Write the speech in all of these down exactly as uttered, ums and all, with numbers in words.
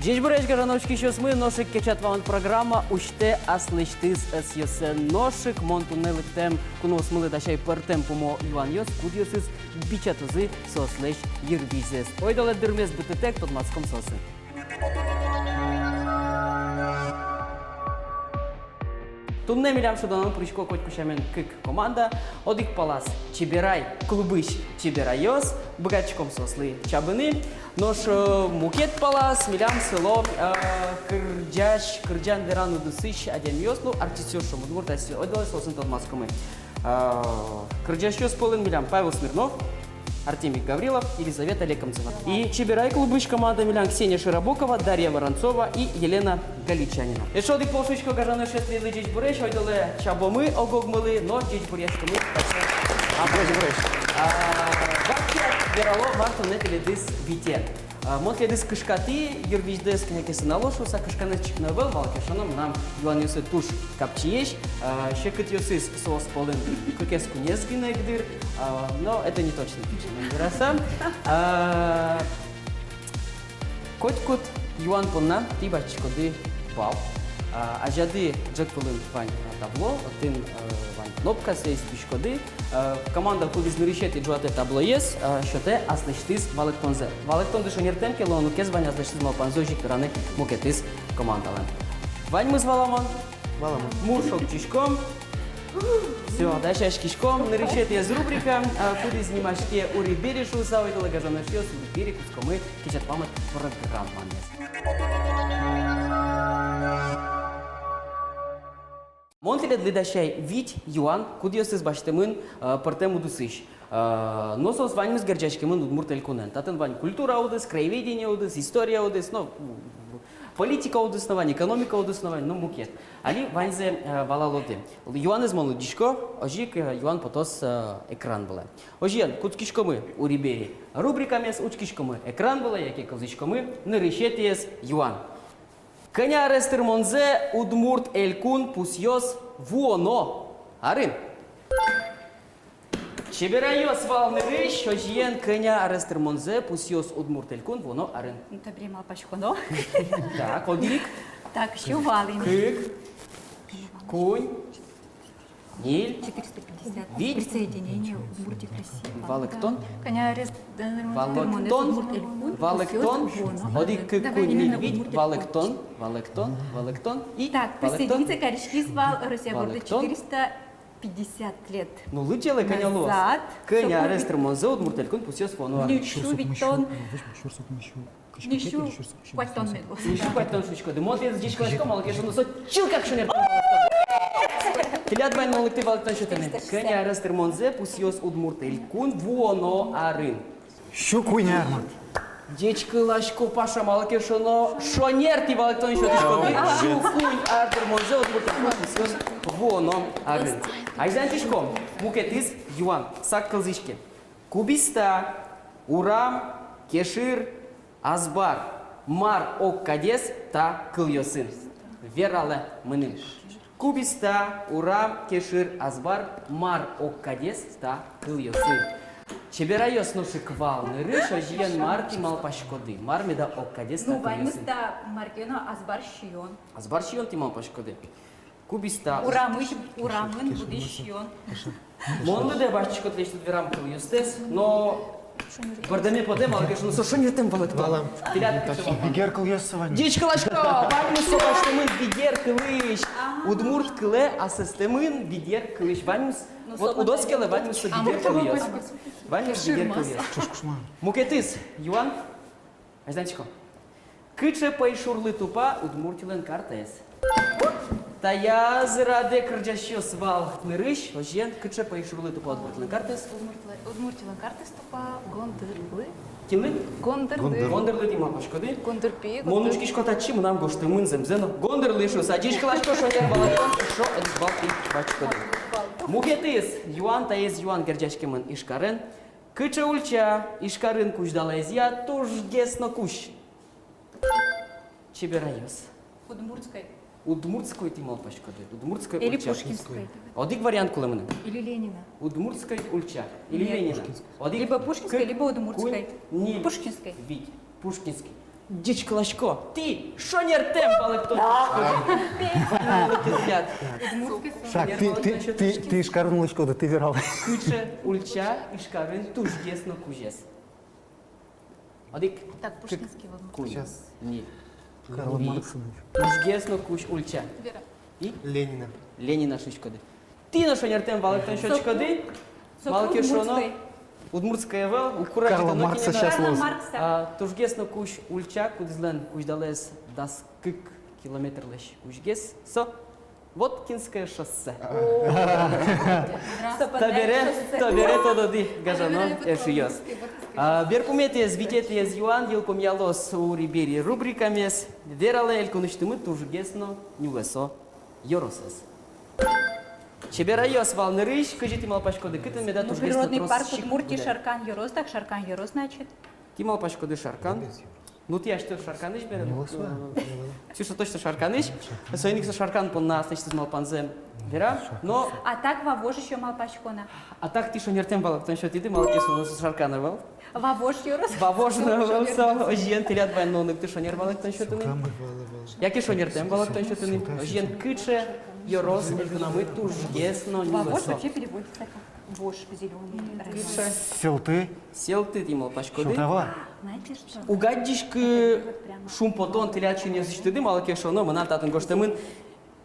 Ӟечбуресь, гажано учкисьёсмы! Нош ик «Кечат вамыт» программа усьтэ аслэсьтыз ӧсъёссэ. Нош ик мон туннэ лыктэм куноосмылы дасяй пӧртэм пумо юанъёс, кудъёсыз бичатозы соослэсь йырвизьзэс. Ойдолэ дырмес быдтэк тодматском соосын. Туннэ милям шудонамы пырисько котьку сямен кык команда. Одӥг палаз — «Чеберай» клубысь чеберайёс, быгатӥськом соослы чабыны. Нош, э, мукет палаз милям сыло, э, кырӟась, кырӟан-веран удысысь адямиос, ну, артистъёс шуом, удмурт артистъёс, ойдолэ соосын тодматскомы. Э, кырӟасьёс пӧлын милям Павел Смирнов, Артемий Гаврилов, Елизавета Лекомцева. И «Чеберай» клубысь команда милям: Ксения Широбокова, Дарья Воронцова и Елена Галичанина. Эшшо одӥг пол шуисько, гажано эшъёс, тӥледлы ӟечбуресь. Ойдолэ чабомы ог-огмылы но ӟечбуръяськомы. Ӟечбуресь. А, вакчияк верало, мар туннэ тӥледыз витё. А, мон тӥледыз кышкатӥ йырвизьдэс кӧня ке сынало шуыса. Кышканэз чик но ӧвӧл, малы ке шуоно, мынам юанъёсы туж капчиесь, а, секытъёсыз соос пӧлын кыкез-куинез гинэ ик дыр, а, но это не точно, пичи мон вераса. А, котькуд юан понна тӥ басьтӥськоды балл. А, азяды ӝӧк вылын вань табло, отын, э, вань кнопка, сое бызьӥськоды. Э, команда, кудӥз нырысетӥ ӝуатэ таблоез, э, сётэ аслэсьтыз валэктонзэ. Валэктонды шонертэм ке луоно, кудӥз вань аслэсьтыз малпанзэ, озьы ик вераны мукетыз командалэн. Ваньмыз валамон? Валамон. Мур шокчиськом. Всё, дасяськиськом. Нырысетӥез рубрика, э, кудӥз нимаське «Ури-бери» шуыса. Ойдолэ, гажано эшъёс, ури-бери кутскомы «Кечат вамыт» программамес. Мон тӥледлы дасяй вить юан, кудъёсыз басьтэмын, э, пӧртэм удысысь. Э, но соос ваньмыз герӟаськемын Удмурт Элькунэн. Татын вань культура удыс, краеведение удыс, история удыс, но политика удыс но вань, экономика удыс но вань, но мукет. Али ваньзэ, э, валалоды. Юанэз мон лыдӟисько, озьы ик, э, юан потоз, э, экран вылэ. Озьыен, кутскиськомы «Ури-бери» рубрикамес, учкиськомы экран вылэ яке кылзӥськомы. Нырысетӥез юан. Кӧня арес тырмонзэ Удмурт Элькун пусъёс вуоно арын? Чеберайёс вал нырысь. Озьыен, кӧня арес тырмонзэ пусъёс Удмурт Элькун вуоно арын? Ну, табере малпаськоно. Так, одӥг. Так, сю вал ини. Кык. Куинь. Ньыль. Четыреста пятьдесят. Вить. Присоединение Удмуртии к России. Валэктон. Кӧня арес, да, нормально. Валэктон. Удмурт Элькун. Валэктон. Всё, вон. Одӥг, кык, куинь, ньыль, вить. Валэктон. Валэктон. Валэктон. И так, валэктон. Присоединиться кариськиз вал Россия города. Валэктон. Четыреста пятьдесят лет. Ну, лыдӟелэ, кӧня луоз. Назад. Кӧня арес тырмонзэ Удмурт Элькун пусъёс вуоно арын? Ньыль сю витьтон. Ньыль сю куатьтон мед луоз. Ньыль сю куатьтон шуиськоды. Мон тӥледыз ӟечкыласько, малы ке шуоно, со чылкак шонер. Тӥляд вань, мон лыктӥ валэктон сётыны. Кӧня арес тырмонзэ пусъёс Удмурт Элькун вуоно арын? Сю куинь ар мар. Ӟечкыласько, Паша, малы ке шуоно, шонер тӥ валэктон сётӥськоды. Сю куинь ар тырмонзэ Удмурт Элькун пусъёс вуоно арын. Азьлантӥськом. Мукетыз юан. Сак кылзӥське. Кубиста, урам, кешыр, азбар — мар огкадесь та кылъёсын? Вералэ мыным. Кубиста, урам, кешыр, азбар — мар огкадесь та кылъёсын? Чеберайёс нош ик вал нырысь. Озьыен, мар тӥ малпаськоды, мар меда огкадесь та кылъёсын? Ну, ваньмыз та мар ке но азбар сиён. Азбар сиён тӥ малпаськоды. Кубиста. Урамысь, урамын будӥсь сиён. Мон лыдэ басьтӥсько тӥлесьтыд верам кылъёстэс, но бӧрдэме потэ, малы ке шуоно, со шонертэм валэктон. Валам. Тӥляд кыӵе вал? Бигер кылъёс со вань. Ӟечкыласько, ваньмыз со басьтэмын бигер кылысь. А. Удмурт кылэ асэстэмын бигер кылысь. Ваньмыз, вот удос келэ, ваньмыз со бигер кылъёс. Ваньмыз бигер кылъёс. Мукетыз юан. Азьлантӥсько. Кыӵе пӧйшурлы тупа Удмуртилэн картаез? Таяз радэ кырӟасьёс вал нырысь. Озьыен, кыӵе пӧйшурлы тупа Удмуртилэн картаез? Удмуртилэн, Удмуртилэн картаез тупа гондырлы. Кинлы? Гондырлы. Гондырлы тӥ малпаськоды? Гондырпи, гондыр. Мон учкисько татчы, мынам гожтэмын зэмзэ но гондырлы шуыса. Ӟечкыласько, шонер валэктон, эшшо одӥг балл тӥ басьтӥськоды. Мукетыз юан, таиз юан герӟаськемын Ижкарын. Кыӵе ульча Ижкарын кузьдалаезъя тужгес но кузь? Чеберайёс. Удмуртской. Удмуртской тӥ малпаськоды. Удмуртской ульча. Или Пушкинской. Одӥг вариант кулэ мыным. Или Ленина. Удмуртской ульча. Или Ленина. Нет. Пушкинской. Одӥг. Либо Пушкинской, либо Удмуртской. Куинь, ньыль, Пушкинской. Вить. Пушкинской. Ӟечкыласько, тӥ шонертэм валэктон сётӥськоды. Шаг, тӥ, тӥ, тӥ, тӥ Ижкарын улӥськоды, тӥ вералэ. Кыӵе ульча Ижкарын тужгес но кузез? Одӥг. Так, кык, Пушкинский вот. Куинь. Сейчас. Ньыль. Карл Маркс. Тужгес но кузь ульча. Вера. И? Ленина. Ленина шуиськоды. Тӥ но шонертэм валэктон сётӥськоды. Соку, соку малы ке шуоно, удмуртской. Удмуртской ӧвӧл, укыр адӟытоно. Карла Маркса. Карла Маркса. А, тужгес но кузь ульча, кудӥзлэн кузьдалаез дас кык километрлэсь кузьгес, со Воткинское шоссе. О. Табере, табере тододы, гажано эшъёс. А, берпуметӥез, витетӥез юан йылпумъялоз «Ури-бери» рубрикамес. Вералэ, элькунысьтымы тужгес но нюлэсо ёросэз. Чеберайёс вал нырысь, кызьы тӥ малпаськоды, кытын меда тужгес но трос сикт будэ? Природный парк Удмуртии, Шаркан ёрос, так, Шаркан ёрос, значит. Тӥ малпаськоды Шаркан? Ну, тӥ асьтэос Шарканысь бере. Нюлэсо. Э, Ксюша точно Шарканысь. Соин ик со Шаркан понна аслэсьтыз малпанзэ вера. Но. А так Вавож ещё малпасько на. А так тӥ шонертэм валэктон сётӥды, малы ке шуоно, со Шаркан ӧвӧл. Вавож ёрос. Вавож но ӧвӧл со, озьыен тӥляд вань луонлыкты шонер валэктон сётыны. Яке шонертэм валэктон сётыны. Озьыен, кыӵе ёрос элькунамы тужгес но нюлэсо? Вавож вообще переводится как вож, зелёный район. Кыӵе? Сьӧлты. Сьӧлты тӥ малпаськоды. Сьӧлта вал. Знаете что? Уг адӟиськы шумпотон тӥляд синъёсысьтыды, малы ке шуоно, мынам татын гожтэмын: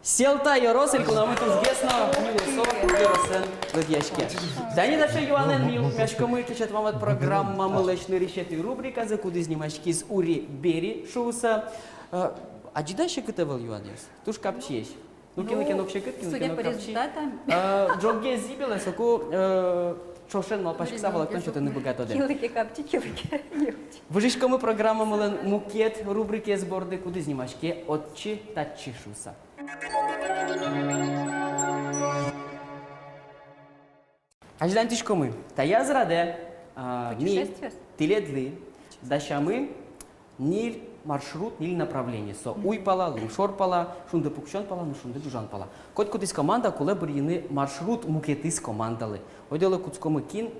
Сьӧлта ёрос элькунамы тужгес но нюлэсо ёросэн лыдъяське. Тани таӵе юанэн ми укмыськомы кечет вамыт программамылэсь нырысетӥ рубриказэ, кудӥз нимаськиз «Ури-бери» шуыса. Э, адӟиды-а, секыт-а вал юанъёс? Туж капчиесь. Ну, кинлы ке но уг секыт, кинлы ке но капчи. Судя по результатам. Э, ӝоггес зӥбелэ, соку, э, ӵошен малпаськыса валэктон сётыны быгатоды. Кинлы ке капчи, кинлы ке не очень. Выжиськомы программамылэн мукет рубрикаез борды, кудӥз нимаське «Отчы-татчы» шуыса. Азьланьтӥськомы. Таяз радэ, а, ми тӥледлы дасямы ньыль маршрут, ньыль направление. Со уй пала, лымшор пала, шунды пуксён пала но шунды ӝужан пала. Котькудӥз команда кулэ бырйыны маршрут мукетыз командалы. Ойдолэ кутскомы, кин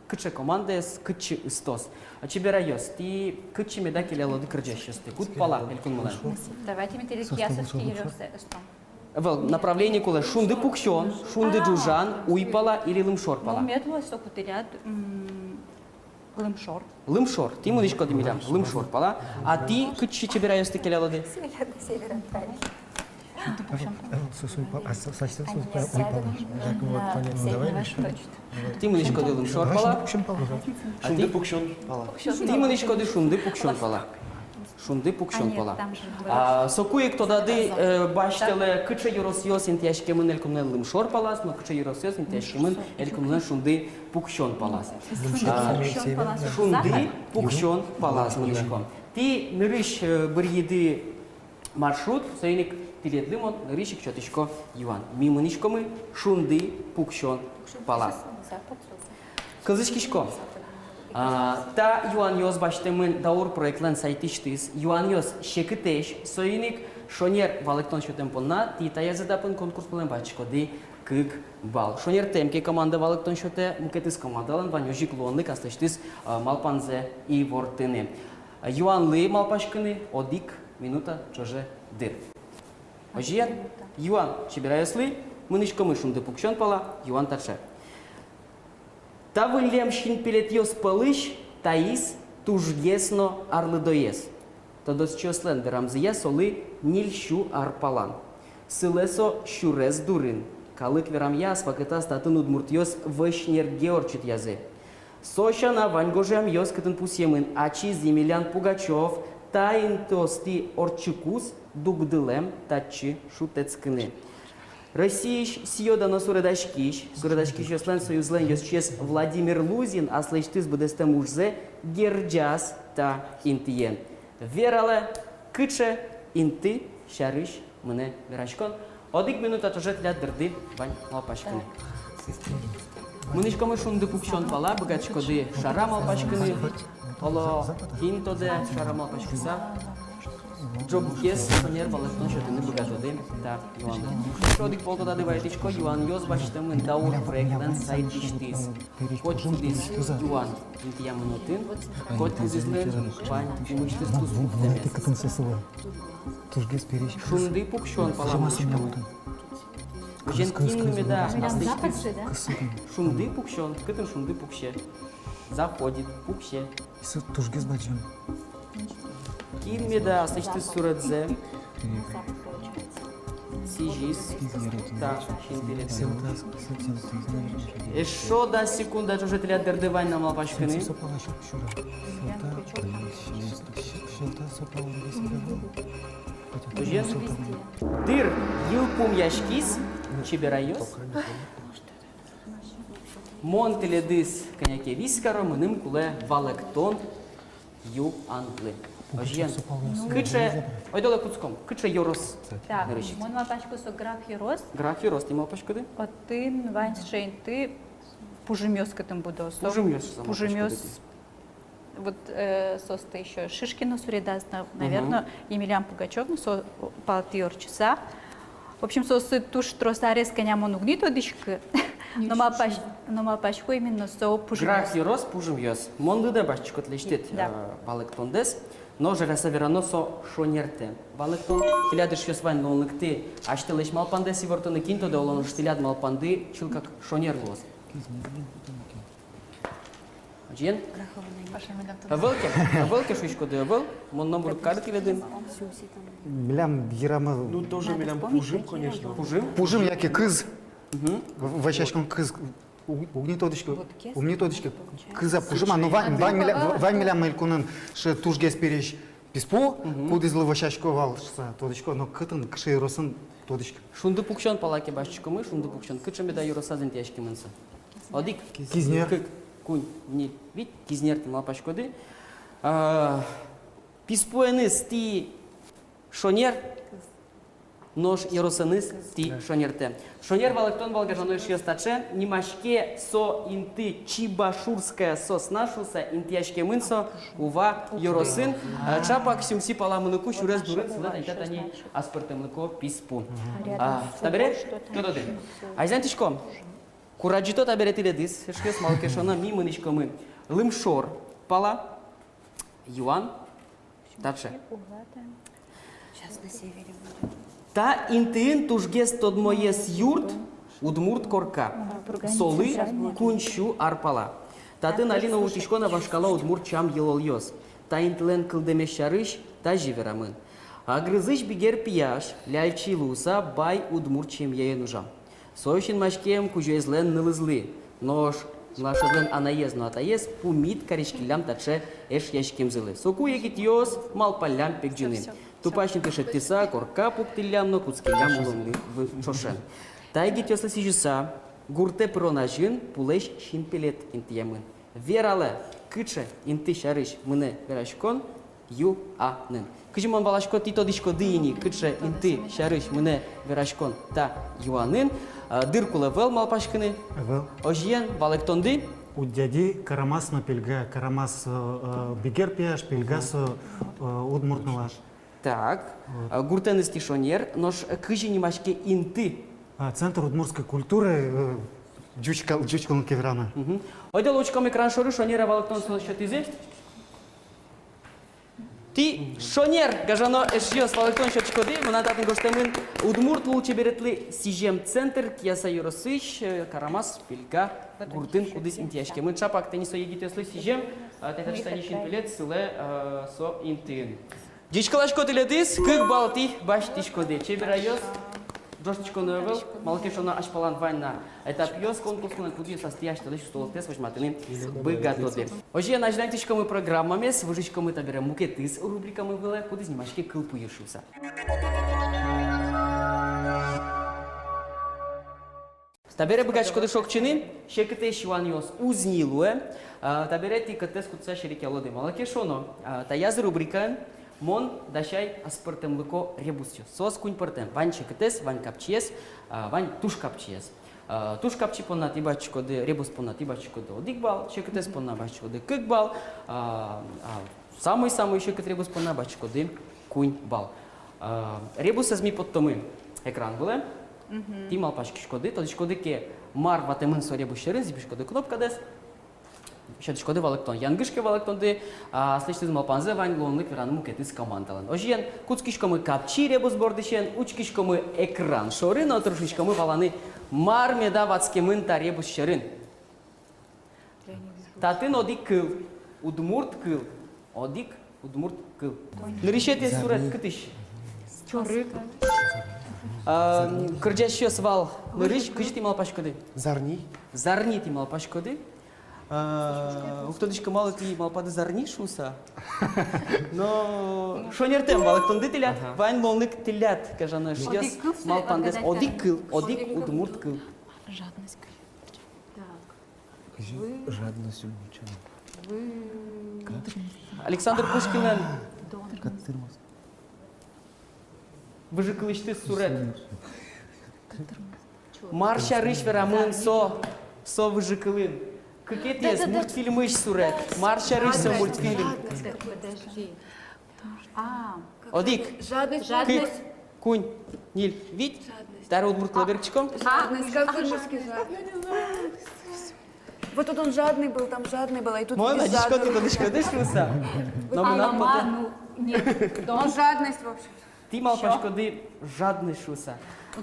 кыӵе командаез кытчы ыстоз. А, чеберайёс, тӥ кытчы меда келялоды кырӟасьёсты? Куд пала элькунмылэн? Давайте ми тӥледлы Киясовский ёросэ ыстом. Ӧвӧл, направление кулэ: шунды пуксён, шунды ӝужан, уй пала или лымшор пала? Ну, мед луоз соку тӥляд, м, лымшор. Лымшор. Тӥ мынӥськоды милям лымшор пала. А тӥ кытчы, чеберайёс, тӥ келялоды? Север, север, правильно. Тӥ мынӥськоды лымшор пала. А тӥ? Шунды пуксён пала. Тӥ мынӥськоды шунды пуксён пала. Шунды пуксён пала. А, соку ик тодады, э, басьтэлэ, кыӵе ёросъёс интыяськемын элькунмылэн лымшор палаз но кыӵе ёросъёс интыяськемын элькунмылэн шунды пуксён палаз. А, шунды пуксён палаз мынӥськом. Тӥ нырысь, э, бырйиды маршрут, соин ик тӥледлы мон нырысь ик сётӥсько юан. Ми мынӥськомы шунды пуксён пала. Кылзӥськисько. А, та юанъёс басьтэмын «Даур» проектлэн сайтысьтыз. Юанъёс секытэсь, соин ик шонер валэктон сётэм понна тӥ таяз этапын конкурс вылын басьтӥськоды кык балл. Шонертэм ке команда валэктон сётэ, мукетыз командалэн вань озьы ик луонлык аслэсьтыз, а, малпанзэ ивортыны. Юанлы малпаськыны одӥг минута ӵоже дыр. Озьыен, юан чеберайёслы, мынӥськомы шунды пуксён пала. Юан таӵе. Та выллем синпелетъёс пӧлысь таиз тужгес но арлыдоез. Тодосчиослэн верамзыя, солы ньыль сю ар палан. Сылэ со сюрес дурын. Калык верамъя, ас вакытаз татын удмуртъёс вӧсь нерге ортчытъязы. Со сяна вань гожъямъёс, кытын пусъемын: ачиз Емельян Пугачёв та интыосты ортчыкуз дугдылэм татчы шутэтскыны. Россиысь сӥё-дано суредаськись, суредаськисьёслэн союзлэн ёзчиез Владимир Лузин аслэсьтыз быдэстэм ужзэ герӟаз та интыен. Вералэ, кыӵе инты сярысь мынэ вераськон. Одӥг минута ӵоже тӥляд дырды вань малпаськыны. Мынӥськомы шунды пуксён пала, быгатӥськоды шара малпаськыны. Оло, кин тодэ шара малпаськыса. ӝоггес шонер валэктон сётыны быгатоды та юанлы. Эшшо одӥг пол тодады вайытӥсько, юанъёс басьтэмын та ур проектлэн сайтысьтыз. Котькудӥз юан интыямын отын, котькудӥзлэн вань пумысьтыз туспуктэмез. Тужгес пересь. Шунды пуксён пала мынӥськом. Озьыен, кин меда аслэсьтыз шунды пуксён, кытын шунды пуксе. Заходит, пуксе. Со тужгес бадӟым. Кин меда аслэсьтыз суредзэ сӥзиз та синпелетэн. Эшшо дас секунда ӵоже тӥляд дырды вань на малпаськыны. Озьыен, дыр йылпумъяськиз, чеберайёс. Мон тӥледыз кӧня ке вис каро, мыным кулэ валэктон юанлы. Озьыен, кыӵе, ойдолэ кутском, кыӵе ёрос? Так, нырысь. Мон малпасько, со Грах ёрос. Грах ёрос, тӥ малпаськоды? Отын вань сыӵе инты, пужымъёс кытын будо. Со пужымъёс. Вот, э, соосты ещё Шишкин но суредаз, на-, наверно, Емельян Пугачёв но со палтӥ ортчыса. В общем, соослы туж трос арес, кӧня мон уг ни тодӥськы. Но малпась-, но малпасько именно со пужымъёс. Грах ёрос, пужымъёс. Мон лыдэ басьтӥсько тӥлесьтыд, да, э, валэктондэс. Но жаляса верано, со шонертэ валэктон. Тӥляд, эшъёс, вань луонлыкты асьтэлэсь малпандэс ивортыны, кин тодэ, оло нош тӥляд малпанды чылкак шонер луоз. Озьыен? Ӧвӧл ке, ӧвӧл ке шуиськоды, ӧвӧл, мон номыр уг кары тӥледын. Милям йырамы. Ну, тоже милям пужым, конечно. Пужым? Пужым яке кыз. Мгм. В-, вӧсяськон кыз. У-, уг ни тодӥськы, уг ни тодӥськы, кыз-а, пужым-а, но вань, вань миля-, вань милям элькунын сыӵе тужгес пересь писпу, мгм, кудӥзлы вӧсясько вал шуыса тодӥсько, но кытын, кыӵе ёросын, тодӥськы. Шунды пуксён пала ке басьтӥськомы, шунды пуксён, кыӵе меда ёросаз интыяськемын со? Одӥг. Кизнер. Кык, куинь, ньыль, вить, Кизнер, тӥ малпаськоды. А, писпуэныз тӥ шонер, нош ёросэныз тӥ шонертэ. Шонер валэктон вал, гажано эшъёс, таӵе: нимаське со инты Чебашурская сосна шуыса, интыяськемын со Ува ёросын. А, ӵапак Сюмси пала мыныку, сюрес дурын, сылэ тани та, тани аспӧртэмлыко писпу. А, табере тододы. Азьланьтӥсько. Курадӟыто табере тӥледыз, эшъёс, малы ке шуоно ми мынӥськомы лымшор пала. Юан таӵе. Та интыын тужгес тодмоез юрт — удмурт корка. Солы куинь сю ар пала. Татын али но утисько на вашкала удмурт сям-йылолъёс. Та интылэн кылдэмез сярысь тазьы верамын: Агрызысь бигер пияш, ляльчи луыса, бай удмурт семьяын ужа. Со синмаськем кузёезлэн нылызлы, нош нылашезлэн анаез но атаез пумит кариськиллям таӵе эшъяськемзылы. Соку егитъёс малпаллям пегӟыны. Тупась инты шедьтыса, корка пуктӥллям но кутскиллям улонлы вы-, ӵошен. Та егитъёслы сӥзьыса, гуртэ пырон азьын пулэсь синпелет интыямын. Вералэ, кыӵе инты сярысь мынэ вераськон юанын. Кызьы мон валасько, тӥ тодӥськоды ини, кыӵе инты сярысь мынэ вераськон та юанын. А, дыр кулэ ӧвӧл малпаськыны. Ӧвӧл. Озьыен, валэктонды. Удьяди, Карамас но Пельга. Карамас, э, э, бигер пияш, Пельга со, э, удмурт нылаш. Так. Вот. А, гуртэныз тӥ шонер, нош кызьы нимаське инты? А, Центр удмуртской культуры, э, ӟуч кал-, ӟуч кылын ке вераны. Мгм. Ойдолэ учком экран шоры, шонер-а валэктон со сётӥзы. Тӥ шонер, гажано эшъёс, валэктон сётӥськоды. Мынам татын гожтэмын: удмурт лулчеберетлы сӥзем центр Кияса ёросысь, э, Карамас-Пельга гуртын, кудӥз интыяськемын. Ӵапак тани со егитъёслы сӥзем, э, тэтяськ тани синпелет сылэ, э, со интыын. Ӟечкыласько тӥледыз, кык балл тӥ басьтӥськоды. Чеберайёс, ӝожтӥськоно ӧвӧл, малы ке шуоно азьпалан вань на этапъёс конкурслэн, кудъёсаз тӥ асьтэлэсь устолыктэс возьматыны быгатоды. Озьыен, азьланьтӥськомы программамес, выжиськомы табере мукетыз рубрикамы вылэ, кудӥз нимаське «Кылпуйы» шуыса. Табере быгатӥськоды шокчыны, секытэсь юанъёс уз ни луэ. А, табере тӥ кӧттэс кутыса серекъялоды, малы ке шуоно, а, таяз рубрикаын мон дасяй аспӧртэмлыко ребусъёс. Соос куинь пӧртэм: вань секытэз, вань капчиез, а, вань туж капчиез. А, туж капчи понна тӥ басьтӥськоды, ребус понна тӥ басьтӥськоды одӥг балл, секытэз понна басьтӥськоды кык балл, а, а, самый-самый секыт ребус понна басьтӥськоды Куинь балл. А, ребусэз ми поттомы экран вылэ. Мгм. Тӥ малпаськиськоды, тодӥськоды ке, мар ватэмын со ребус сьӧрын, зӥбиськоды кнопкадэс. Сётӥськоды валэктон. Янгыш ке валэктонды, а, аслэсьтыз малпанзэ, вань луонлык вераны мукетыз командалэн. Озьыен, кутскиськомы капчи ребус бордысен, учкиськомы экран шоры но тыршиськомы валаны, мар меда ватскемын та ребус сьӧрын. Татын одӥг кыл, удмурт кыл. Одӥг удмурт кыл. Нырысетӥез сурет кытысь? Чорыг. А, кырӟасьёс вал нырысь, кызьы тӥ малпаськоды? Зарни. Зарни тӥ малпаськоды. А, уг тодӥськы, малы тӥ малпады зарни шуыса. Но шонертэм валэктонды тӥляд, ага, вань луонлык тӥляд, гажано эшъёс, одӥг кыл, малпандэс, одӥг кыл, одӥг удмурт кыл. Жадность. Так. Кызьы жадность ульмычан. Вы... Александр Пушкинлэн. Кат тырмоз. Выжыкылысьтыз сурет. Мар сярысь верамын со, со выжыкылын? Кыкетӥез мультфильмысь сурет. Мар сярысь со мультфильм? Подожди. А. Одӥг. Жадность. Кык. Жадность. Куинь. Ньыль. Вить. Жадность. Тара удмурт кылэ берыктӥськом. А. Жадность. Как по-русски жадность? Я не знаю. Вот тут он жадный был, там жадный был, и тут... Мон видишь, адӟисько, жадный. Тӥ тодӥськоды шуыса. Но мынам потэ. Ну, нет. Да. Ну, жадность, в общем. Тӥ малпаськоды жадность шуыса.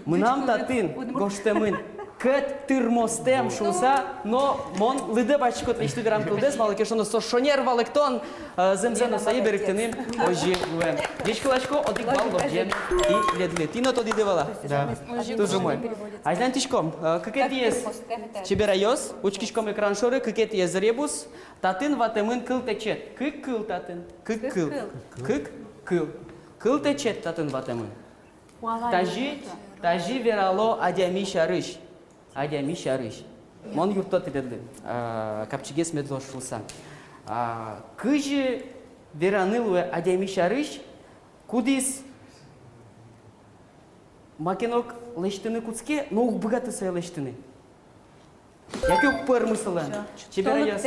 Мынам татын гожтэмын кӧт тырмостэм шуыса, но мон лыдэ басьтӥсько тӥлесьтыд верам кылдэс, малы ке шуоно со шонер валэктон, э, зэмзэ но сое берыктыны озьы луэ. Ӟечкыласько, одӥг балл лобӟе тӥледлы. Тӥ но тодӥды вал-а? Да. Туж умой. Азьланьтӥськом, э, кыкетӥез, чеберайёс, учкиськом экран шоры, кыкетӥез ребус, татын ватэмын кылтэчет. Кык кыл татын. Кык кыл. Кык кыл. Кылтэчет татын ватэмын. Тазьы, тазьы верало адями сярысь. Адями сярысь. Мон юртто тӥледлы, а, капчигес мед луоз шуыса. А, кызьы вераны луэ адями сярысь, кудӥз маке но ик лэсьтыны кутске, но уг быгаты сое лэсьтыны. Яке уг пӧрмы солэн. Всё. Чеберайёс.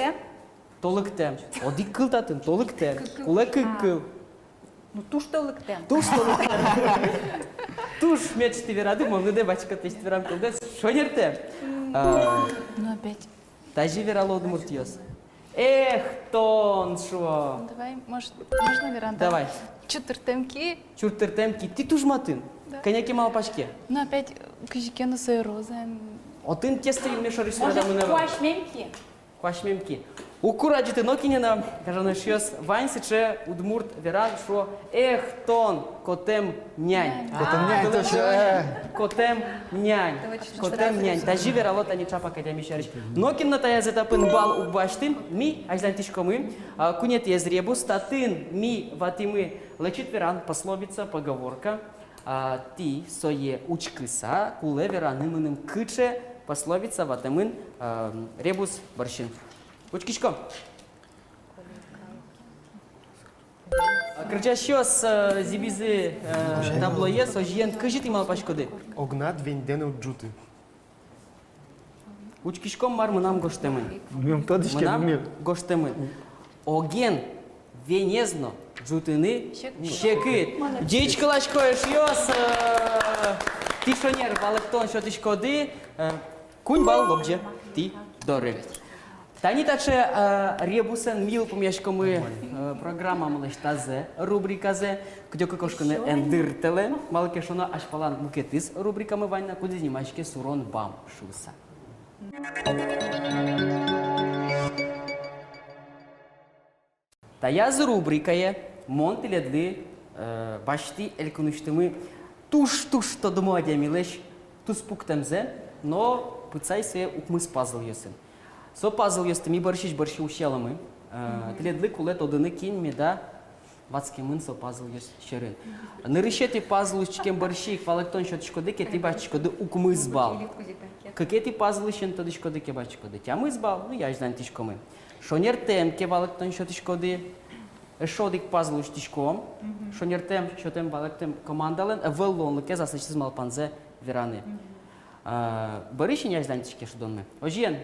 Толыктэм? Толыктэм. Одӥг кыл татын, толыктэм. Кык кыл. Кулэ кык кыл. А. Ну, туж толыктэм. Туж толыктэм. Туж мед тӥ верады, мон лыдэ басьтӥсько тӥлесьтыд верам кылдэс. Шонертэм. А, ну, опять. Тазьы верало удмуртъёс. Эх, тон, шуо. Ну, давай, может, можно вераны? Давай. Чуртыртэм ки. Чуртыртэм ки. Тӥ туж матын. Да. Кӧня ке малпаське. Ну, опять, кызьы ке но сое розаен. Отын тесто юнме шорысь суредамын ӧвӧл. Может, куасьмем ки? Куасьмем ки. Уг курадӟыты нокинэ но, гажано эшъёс, вань сыӵе удмурт веран, шуо: «Эх, тон, котэм нянь». Нянь. Котэм нянь, точно. Котэм нянь. Точно. Котэм нянь. Тазьы верало тани ӵапак адями сярысь. Нокин но таяз этапын балл уг басьты, ми азьланьтӥськомы, а, куинетӥез ребус, татын ми ватӥмы лэчыт веран, пословица, поговорка. А, тӥ сое учкыса, кулэ вераны мыным, кыӵе пословица ватэмын, а, ребус бӧрсьын. Учкиськом. А, кырӟасьёс, э, зӥбизы, э, таблоез, озьыен, кызьы тӥ малпаськоды? Огнад веньдэ но уд ӝуты. Учкиськом, мар мынам гожтэмын. Мынам гожтэмын. Оген венез но ӝутыны секыт. Ӟечкыласько, эшъёс, э, тӥ шонер валэктон сётӥськоды, э, куинь балл лобӟе тӥ доры. Тани таӵе, э, ребусэн ми йылпумъяськомы, э, программамылэсь тазэ рубриказэ. Кыдёке кошкыны эн дыртэлэ, малы ке шуоно азьпалан мукетыз рубрикамы вань на, кудӥз нимаське «Сурон бам» шуыса. Таяз рубрикае мон тӥледлы, э, басьтӥ элькунысьтымы туж-туж тодмо адямилэсь туспуктэмзэ, но пытсай сое укмыс пазлъёсын. Со пазлъёсты ми бӧрсьысь бӧрсьы усьяломы, э, тӥледлы кулэ тодыны, кин меда ватскемын со пазлъёс сьӧрын. Нырысетӥ пазл усьтӥськем бӧрсьы ик валэктон сётӥськоды ке, тӥ басьтӥськоды укмыс балл. Кыкетӥ пазлысен тодӥськоды ке, басьтӥськоды тямыс балл, ну, азьланьтӥськомы. Шонертэм ке валэктон сётӥськоды, эшшо одӥг пазл усьтӥськом. Мгм. Шонертэм сётэм валэктэм командалэн ӧвӧл луонлыкез аслэсьтыз малпанзэ вераны. Мгм. А, бӧрысь ини азьланьтӥське шудонмы. Озьыен,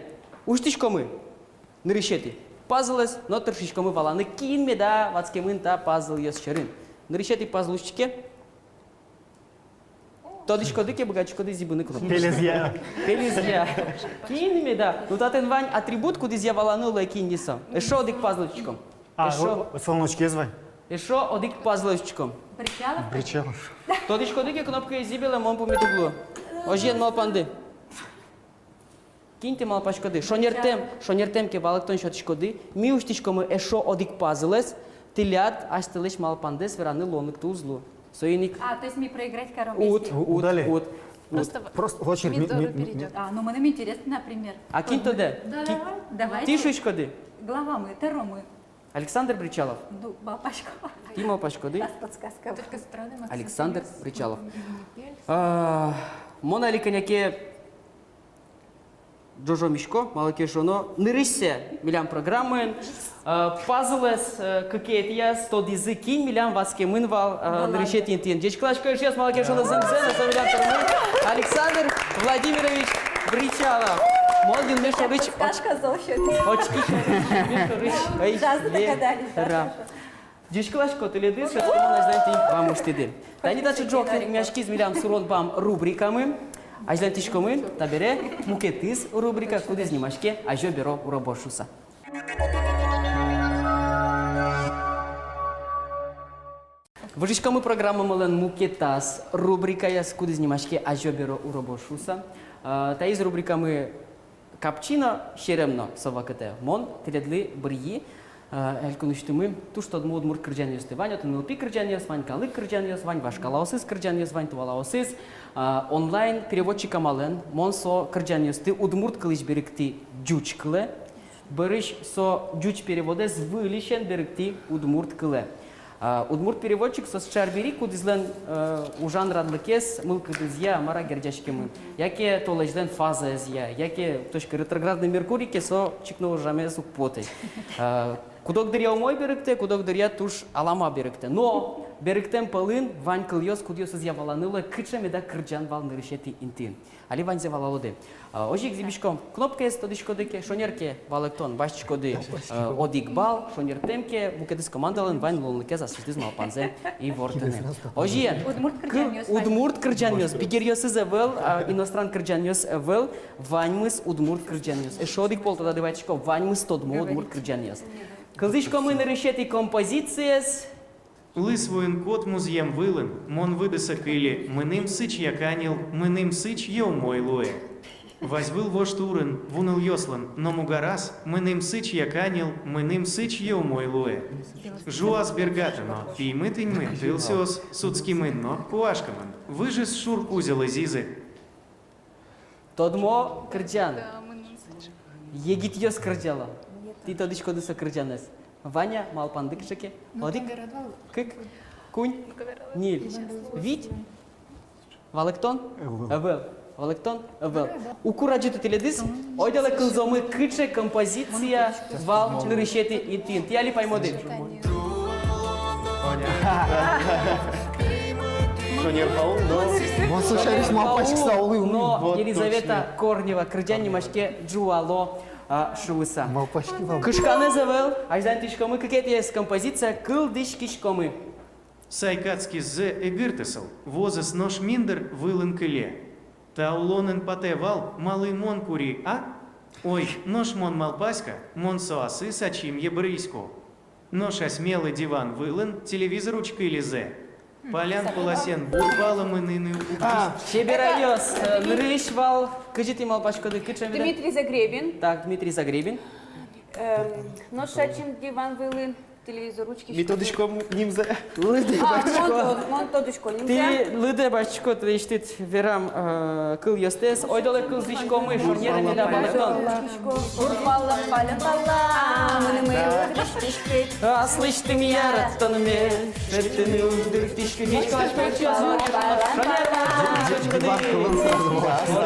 усьтӥськомы нырысетӥ пазлэз но тыршиськомы валаны, кин меда ватскемын та пазлъёс сьӧрын. Нырысетӥ пазл усьтӥське. Тодӥськоды ке, быгатӥськоды зӥбыны кнопкаез. Пелезъя. Пелезъя. Кин меда? Ну, татын вань атрибут, кудӥзъя валаны луэ, кин ни со. Эшшо одӥг пазл усьтӥськом. А, эшшо. О, солэн учкез вань. Эшшо одӥг пазл усьтӥськом. Бречалов? Бречалов. Тодӥськоды ке, кнопкаез зӥбелэ, мон пумит уг лу. Озьыен, малпанды. Кин тӥ малпаськоды? Шонертэм, шонертэм ке валэктон сётӥськоды, ми усьтӥськомы эшшо одӥг пазлэз, тӥляд асьтэлэсь малпандэс вераны луонлыкты уз лу. Соин ик. А, то есть ми проиграть каром? Уд, если уд, удали. Уд, уд. Просто в-, просто в очередь ми-, ми-, ми-, перейдёт. А, ну, мыным интересно, например. А кин тодэ? Да, ки-, давай, давай. Тӥ шуиськоды? Главамы, тӧромы. Александр Бречалов. Ну, малпасько. Тӥ малпаськоды? Раз подсказка. Только странный Максим. Александр Бречалов. А, мон али кӧня ке ӝожомисько, малы ке шуоно, нырысьсэ милям программаын, э, пазлэз, э, кыкетӥяз тодӥзы, кин милям васькемын вал, э, нырысетӥ интыын. Ӟечкыласько, эшъёс, малы ке шуоно, зэмзэ но со милям тӧромы Александр Владимирович Бречалов. Мон юнме шорысь, подсказка зол сётӥз. Очки шорысь, юнме шорысь. Ой, жазды, догадались, да, хорошо. Ӟечкыласько тӥледыз, шуисько мон, азьланьтӥ вамыштӥды. Тани таӵе ӝог тырмымъяськиз милям «Сурон бам» рубрикамы. Азьланьтӥськомы табере мукетыз рубрика, кудӥз нимаське «Азё-беро, уробо» шуыса. Выжиськомы программамылэн мукетаз рубрикаяз, кудӥз нимаське «Азё-беро, уробо» шуыса. А, таиз рубрикамы капчи но, серем но со вакытэ. Мон тӥледлы быръи, э, элькун усьтымы туж тодмо удмурт кырӟанъёсты. Вань отын нылпи кырӟанъёс, вань калык кырӟанъёс, вань вашкалаосыз кырӟанъёс, вань туалаосыз. Э, онлайн переводчик амалэн мон со кырӟанъёсты удмурт кылысь берыктӥ ӟуч кылэ. Бӧрысь со ӟуч переводэз выльысен берыктӥ удмурт кылэ. А, удмурт переводчик со сыӵе арбери, кудӥзлэн, э, ужан радлыкез мылкыдызъя мар-а герӟаськемын. Яке толэзьлэн фазаезъя, яке, точка, ретроградный Меркурий ке, со чик но ужамез уг потэ. А, куд-ог дыръя умой берыктэ, куд-ог дыръя туж алама берыктэ. Но берыктэм пӧлын вань кылъёс, кудъёсызъя валаны луэ, кыӵе меда кырӟан вал нырысетӥ интыын. Али ваньзэ валалоды. А, озьы ик зӥбиськом. Кнопкаез тодӥськоды ке, шонер ке валэктон, басьтӥськоды, э, одӥг балл, шонертэм ке, мукетыз командалэн вань луонлыкез аслэсьтыз малпанзэ ивортыны. Озьыен, удмурт кы-, кырӟанъёс, удмурт кырӟанъёс, бигеръёсыз ӧвӧл, а, иностран кырӟанъёс ӧвӧл, ваньмыз удмурт кырӟанъёс. Эшшо одӥг пол тодады вайисько, ваньмыз тодмо удмурт кырӟанъёс. Кылзӥськомы нырысетӥ композициез. Лысвуын кот музъем вылын мон выдыса кыльы: мыным сыӵе каньыл, мыным сыӵе умой луэ. Вазь выл вож турын вунылъёслэн но мугараз: мыным сыӵе каньыл, мыным сыӵе умой луэ. Жуаз бергатоно, пимы тыньмы, тылсиос сутскимын но куашкамын, выжыз шур кузя лэзизы. Тодмо кырӟан. Егитъёс кырӟало. Тӥ тодӥськоды со кырӟанэз. Ваня, малпанды кыӵе ке. Одӥг, кык, куинь, ньыль, вить. Валэктон? Ӧвӧл. Ӧвӧл. Валэктон? Ӧвӧл. Уг курадӟыты тӥледыз. Ойдолэ кылзомы, кыӵе композиция вал нырысетӥ интыын. Тӥ али паймоды. Шонер Паул, но... Васо сярысь малпаськыса улӥ, улӥ. Но вот Елизавета точно. Корнева, кырӟан нимаське «Ӝуало», а, шуыса. Малпаськи вал. Кышканэз ӧвӧл, азьланьтӥськомы, кыкетӥез композиция, кылзӥськиськомы. Сайкадскиз зэ эгыртысал, вуозэс нош миндыр вылын кыле. Та улонын потэ вал, малы мон кури, а? Ой, нош мон малпасько, мон со ассэ ачимъя быръисько. Нош асьмелы диван вылын телевизор учкылӥзы. Паллян пуласэн бур пала мыныны уг... А, чеберайёс, э, нырысь вал, кызьы тӥ малпаськоды, кыӵе меда? Дмитрий Загребин. Так, Дмитрий Загребин. Эм, нош ачим диван вылын телевизор учкисько. Ми тодӥськом нимзэ. Лыдэ басьтӥсько. А, мон тод-, мон тодӥсько нимзэ. Тӥ лыдэ басьтӥськоды, тӥ ишты верам, э, кылъёстэс. Ойдолэ кылзӥськомы, шонер меда валэктон. Бур пала, паллян пала, мынымы уг дыртӥськы. Аслэсьтым яратонме шедьтыны уг дыртӥськы. Ӟечкыласько, ӟечкыласько.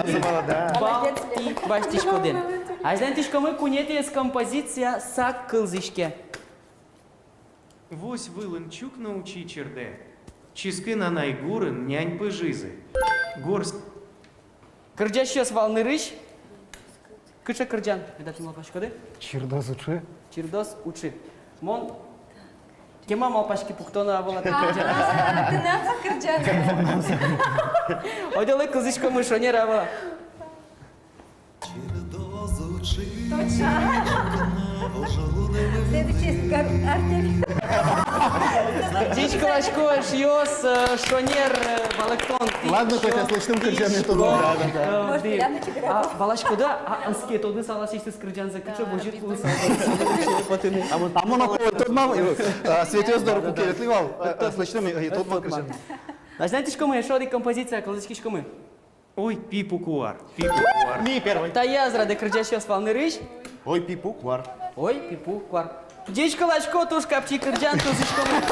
Шонер. Балл тӥ басьтӥськоды. Азьланьтӥськомы, куинетӥез композиция сак кылзӥське. Вось вылын чукна учи чырдэ. Ческыт анай гурын нянь пыжизы. Горс. Кырӟасьёс вал нырысь. Кыӵе кырӟан, меда тӥ малпаськоды? Чирдоз учы. Чирдоз учы. Мон Кема малпаське, пуктоно-а вал та кырӟанэз? А, тынад кырӟан. Ойдолэ кылзӥськомы, шонер-а вал? Точно. Следующий ар-, артель. Ӟечкыласько, эшъёс, э, шонер, э, валэктон тӥ. Ладно, хотя слышно, кырӟан не то, да, да, да. Э, может, ды-, прямо тебе. А, валаськод-а, а, ӧз ке тодыны саласьтыз кырӟанзэ, кыӵе возьыт луысал. А мон, а мон ой, тодмам, э, Светъёс доры ку келятлы вал, э, слышно, э, тодмам кырӟан. Азьланьтӥськомы, эшшо одӥг композиция, кылзӥськиськомы. Ой, пи-пу куар, пи-пу куар. Ми первый. Таяз радэ кырӟасьёс вал нырысь. Ой, пи-пу куар. Ой, пи-пу куар. Ӟечкыласько, туж капчи кырӟан, кылзӥськомы.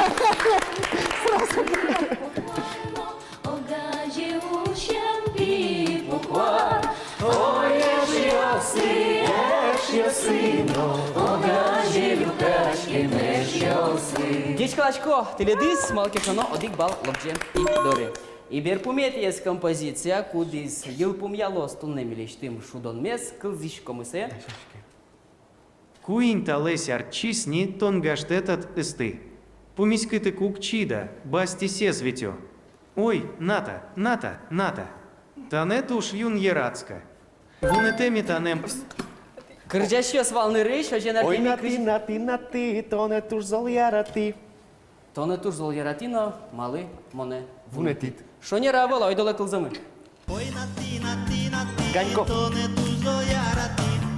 Огазе усем пи-пу куар. Ой, эшъёсы, эшъёсы но, огазе люкаськем эшъёсы. Ӟечкыласько тӥледыз, малы ке шуоно одӥг балл лобӟем тӥ доры. И берпуметӥез композиция, кудӥз йылпумъялоз туннэ милесьтым шудонмес, кылзӥськомы сое. Куинь талэсь ортчиз ни, тон гажтэт ӧд ысты. Пумиськытэк уг чида, басьтӥсез витё. Ой, Ната, Ната, Ната. Тонэ туж юн яратӥсько. Вунэтэ ми тонэм. Кырӟасьёс вал нырысь, озьы ик Артемий Кузь-. Ой, Наты, Наты, Наты, тонэ туж зол яратӥ. Тонэ туж зол яратӥ но, малы монэ вунэтӥд? Вунэтӥд. Шонер-а, ӧвӧл-а, ойдолэ кылзомы. Ганьков.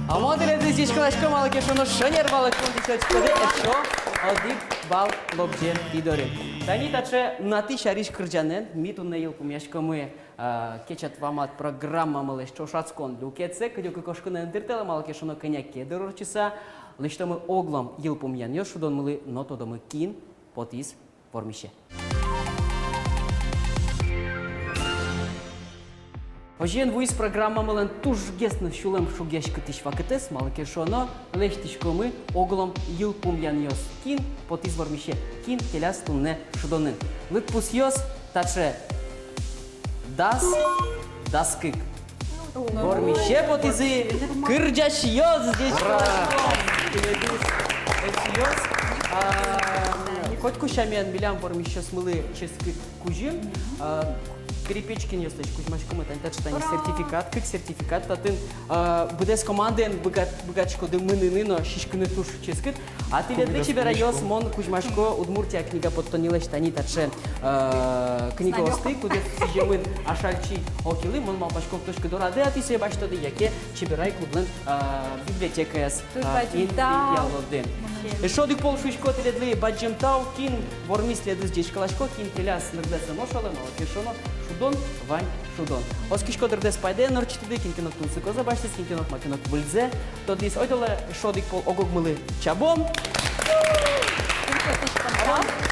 А мон тӥледыз ӟечкыласько, малы ке шуоно шонер валэктон тӥ сётӥськоды, эшшо одӥг балл лобӟем тӥ доры. Тани таӵе Наты сярысь кырӟанэн ми туннэ йылпумъяськомы, а, «Кечат вамат» программамылэсь ӵошатскон люкетсэ. Кыдёке кошкыны ӧм тыртэлэ, малы ке шуоно кӧня ке дыр ортчыса лэсьтомы оглом йылпумъянъёс шудонмылы но тодомы, кин потӥз вормисе. Озьыен, вуиз программамылэн тужгес но сюлэм шугъяськытӥсь вакытэз, малы ке шуоно лэсьтӥськомы оглом йылпумъянъёс. Кин потӥз вормисе, кин келяз туннэ шудонын. Лыдпусъёс таӵе: дас, дас кык. Вормисе потӥзы кырӟасьёс, ӟечкыласьком. Тӥледыз, эшъёс. А, котьку сямен милям вормисьёсмылы ческыт кузьым. А, Перепечкинъёслэсь кузьмаськомы тани таӵе, тани сертификат, кык сертификат. Татын, а, быдэс командаен быгат-, быгатӥськоды мыныны но сиськыны туж ческыт. А тӥледлы, чеберайёс, мон кузьмасько «Удмуртия» книга поттоннилэсь тани таӵе, э, книгаосты, кудъёсыз сӥземын Ашальчи Окилы. Мон малпасько, кытысь ке дорады-а тӥ сое басьтоды, яке Чеберай клублэн, э, библиотекаяз, э, инъялоды. Эшшо одӥг пол шуисько тӥледлы бадӟым тау. Кин вормиз, тӥледыз ӟечкыласько, кин келяз, нырдэс ӧм ошалэ, малы ке шуоно шудон вань шудон. Оскисько, дырдэс пайдаен ортчытӥды, кин ке но тунсыкоез басьтӥз, кин ке но маке но выльзэ тодӥз. Ойдолэ эшшо одӥг пол ог-огмылы чабом.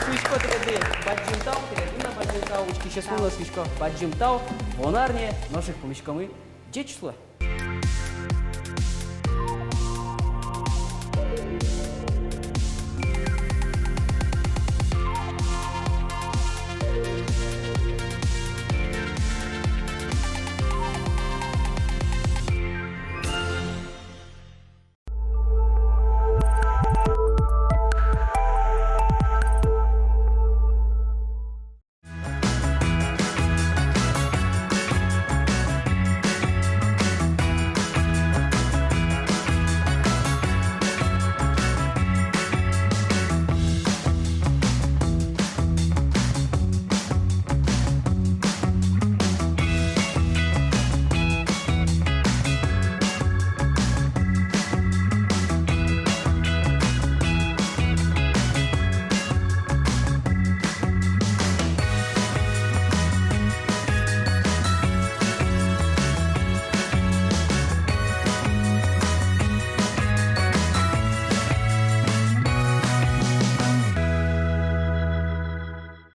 Шуисько тӥледлы бадӟым тау, тӥледлы но бадӟым тау, учкисьёсмылы но шуисько бадӟым тау. Вуоно арне нош ик пумиськомы. Ӟеч луэ.